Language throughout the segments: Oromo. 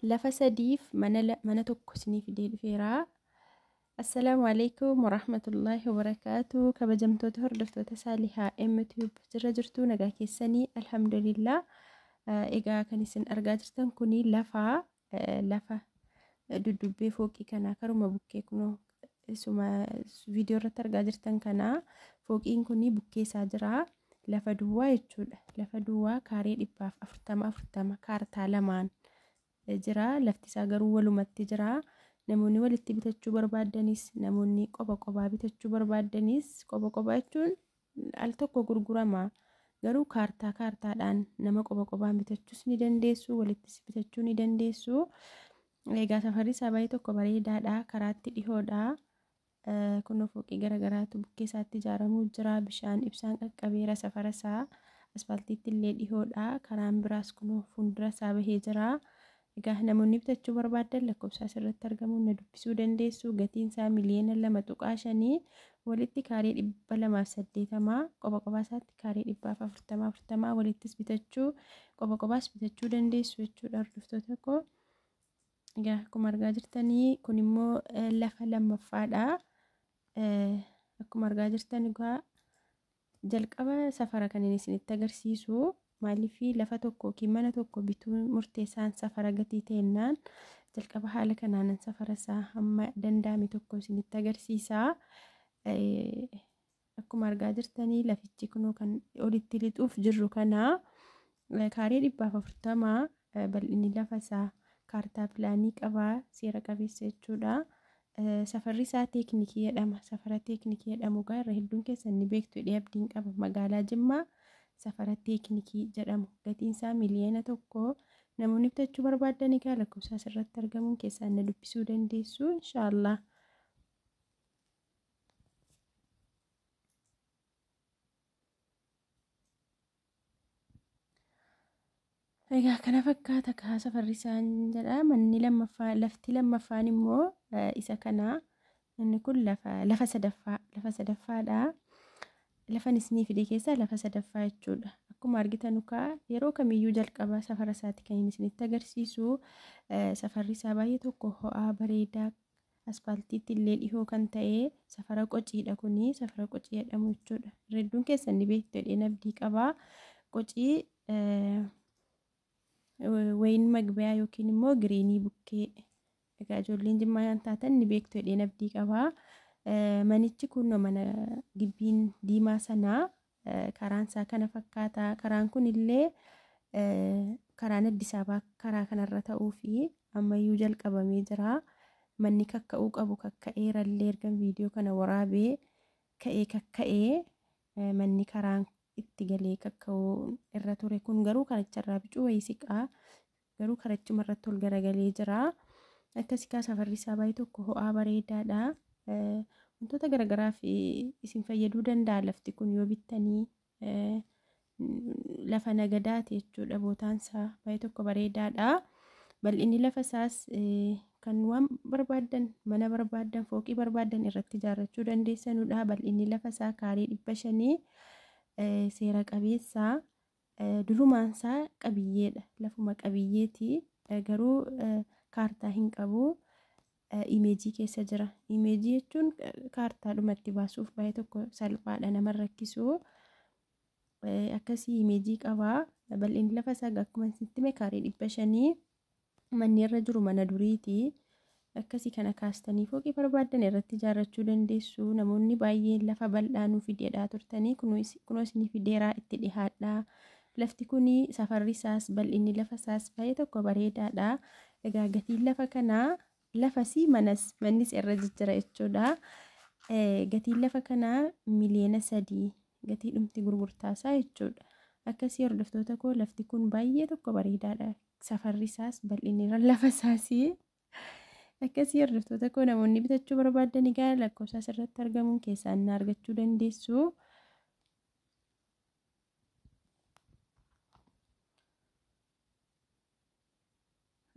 Lafa sadiif mana tokko isinii fidee dhufeera. Assalaamu alaikum warahmatullaahi wabarakaatu. Kabajamtoota hordoftoota Saalihaa M-Tube jirra jirtu, nagaa keessanii? Alhamdulillah. Egaa kan isin argaa jirtan kuni lafa duddubbee fooqii kanaa karuma bukkee kunoo isuma viidiyoo irratti argaa jirtan kanaa, fooqiin kuni bukkee isaa jira. Lafa duwwaa jechuudha. Lafa duwwaa kaaree 140 40 kaartaa lamaan jira. Lafti isaa garuu walumatti jira. Namoonni walitti bitachuu barbaadanis, namoonni qoba qobaa bitachuu barbaadanis, qoba qobaa jechuun al tokko gurgurama. Garuu kaartaa kaartaadhaan nama qoba qobaan bitachuus ni dandeessu, walittis bitachuu ni dandeessu. Egaa safarri isaa baay'ee tokko bareedaadha. Karaatti dhihoodha. Kunoo fooqii garaagaraatu bukkee isaatti ijaaramuu jira. Bishaan ibsaan qaqqabeera safara isaa. Asfaaltiitti illee dhihoodha. Karaan biraas kunoo fuuldura isaa bahee jira. Egaa namoonni bitachuu barbaadan lakkoofsa asirratti argamuun na dubbisuu dandeessu. Gatiin isaa miliyoona 2.5, walitti kaaree 280, qoba qobaa isaatti kaaree 140 40, walittis bitachuu qoba qobaas bitachuu dandeessu jechuudha, hordoftoota koo. Egaa akkuma argaa jirtanii kun immoo lafa lammaffaadha. Akkuma argaa jirtan egaa jalqaba safara kan inni isinitti agarsiisu, maaliif lafa tokko yookiin mana tokko bituun murteessaan safara gatii ta'ennaan, jalqaba haala kanaan safara isaa hamma danda'ame tokko isinitti agarsiisa. Akkuma argaa jirtanii lafichi kunoo kan olitti lixuuf jirru kana kaaree 140 bal'inni lafa isaa, kaartaa pilaanii qabaa, seera qabeessa jechuudha. Safarri isaa teeknikii jedhama. Safara teeknikii jedhamu egaa irra hedduun keessan ni beektu jedhee abdiin qaba. Magaalaa Jimmaa safara teeknikii jedhamu. Gatiin isaa miliyoona 1. Namoonni bitachuu barbaadan egaa lakkoofsa asirratti argamuun keessaan na dubbisuu dandeessu, inshaallah. Egaa kana fakkaata kaa safarri isaan jedha. Manni lammaffaa, lafti lammaffaan immoo isa kana. Inni kun lafa sadaffaa, lafa sadaffaadha. Lafan isinii fide keessaa lafa sadaffaa jechuudha. Akkuma argitan kaa yeroo kamiyyuu jalqaba safara isaati kan inni isinitti agarsiisu. Safarri isaa baay'ee tokko ho'aa, bareedaa, aspaaltiitti illee dhihoo kan ta'e safara qociidha kuni, safara qocii jedhamu jechuudha. Hedduun keessan ni beektu jedheen abdii qaba. Qocii wayin magbiyaa yookiin immoo giriinii bukkee, egaa ijoolleen Jimmaa taatan ni beektu jedheen abdii qaba. Manichi kun mana gibbiin diimaa sanaa, karaan isaa kana fakkaata. Karaan kun illee karaan Addis Ababaa karaa kanarra ta'uu fi ammayyuu jalqabamee jira. Manni kakka'uu qabu kakka'eerallee, erga viidiyoo kana waraabee ka'ee kakka'ee, manni karaan itti galee kakka'uu irra ture kun garuu karicharraa bicuu wayii siqaa, garuu karachuma irratti ol garagalee jira. Akkasii kaa safarri isaa baay'ee tokko ho'aa, bareedaadha. Wantoota garagaraaf isin fayyaduu danda'a lafti kun yoo bittanii, lafa nagadaati jechuudha, bootaan isaa baay'ee tokko bareedaadha. Bal'inni lafa isaas kan waan barbaaddan, mana barbaaddan, fooqii barbaaddan irratti ijaarrachuu dandeessanudha. Bal'inni lafa isaa kaaree 500, seera qabeessa. Durumaan isaa qabiyyeedha. Lafuma qabiyyeeti. Garuu kaartaa hin qabu. Imeejii keessa jira. Imeejii jechuun kaartaadhumatti baasuuf baay'ee tokko salphaadha, nama rakkisu. Akkasii imeejii qaba. Bal'inni lafa isaa akkuma isinitti hime kaaree 500. Manni irra jiru mana duriiti. Akkasii kana kaastanii fooqii barbaaddan irratti ijaarrachuu dandeessu. Namoonni baay'een lafa bal'aa nuu fideedhaa turtanii, kunoo isinii fideeraa, itti dhihaadhaa. Lafti kun safarri isaas bal'inni lafa isaas baay'ee tokko bareedaadha. Egaa gatiin lafa kanaa, lafasii manas mannis irra jijjira jechuudha. Gatiin lafa kanaa miliyoona 3, gatii dhumti gurgurtaasaa jechuudha. Akkasii hordoftoota koo, lafti kun baay'ee tokko bareedaadha. Safarri isaas bal'inni lafa isaas akkasii. Hordoftoota koo, namoonni bitachuu barbaadan egaa lakkoofsa asirratti argamuun keessaan na argachuu dandeessu.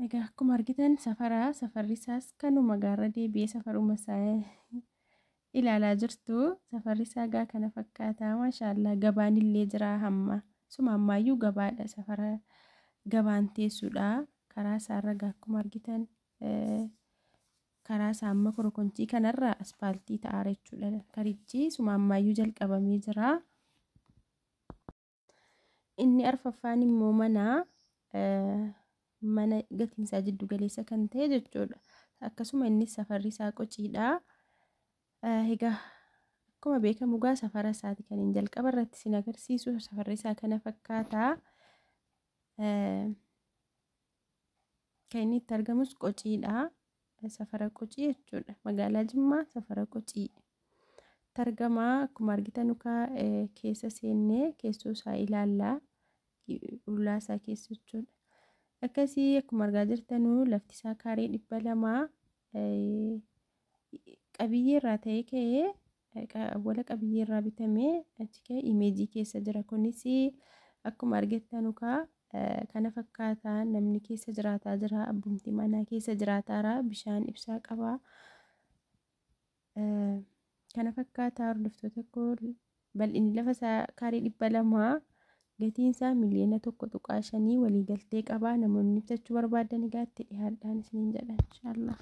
Egaa akkuma argitan safara, safarri isaas kanuma gaarra deebi'ee safaruma isaa ilaalaa jirtu. Safarri isaa egaa kana fakkaata. Maashaallah, gabaan illee jira hamma. Suma ammaayyuu gabaadha, safara gabaan teessudha. Karaa isaarra akkuma argitan karaa isaa amma korokonchii kanarra aspaaltii ta'aara jechuudha. Karichi suma ammaayyuu jalqabamee jira. Inni arfaffaan immoo mana gatiinsaa jiddu galeessa kan ta'e jechuudha. Akkasuma innis safarri isaa qociidha. Egaa akkuma beekamu gaa safara isaati kan hin jalqaba irratti isin agarsiisu, safarri isaa kana fakkaata. Kan inni itti argamus qociidha. Safara qocii jechuudha. Magaalaa Jimmaa safara qocii. Itti argamaa akkuma argitan keessa seennee keessoo isaa ilaallaa, ulaa isaa keessa jechuudha. Akkasii akkuma argaa jirtanuu lafti isaa kaaree 200, qabiyyee irraa ta'ee ka'ee awwala qabiyyee irraa bitamee achi ka'ee imeejii keessa jira. Kunis akkuma argitan kana fakkaata, namni keessa jiraataa jira, abbumti manaa keessa jiraataara, bishaan ibsaa qaba. Kana fakkaata hordoftoota koo, bal'inni lafa isaa kaaree 200, gatiin isaa miliyoona 1.5, waliigaltee qaba. Namoonni bitachuu barbaadan egaa itti dhiyaadhaan isiniin jedha inshaallah.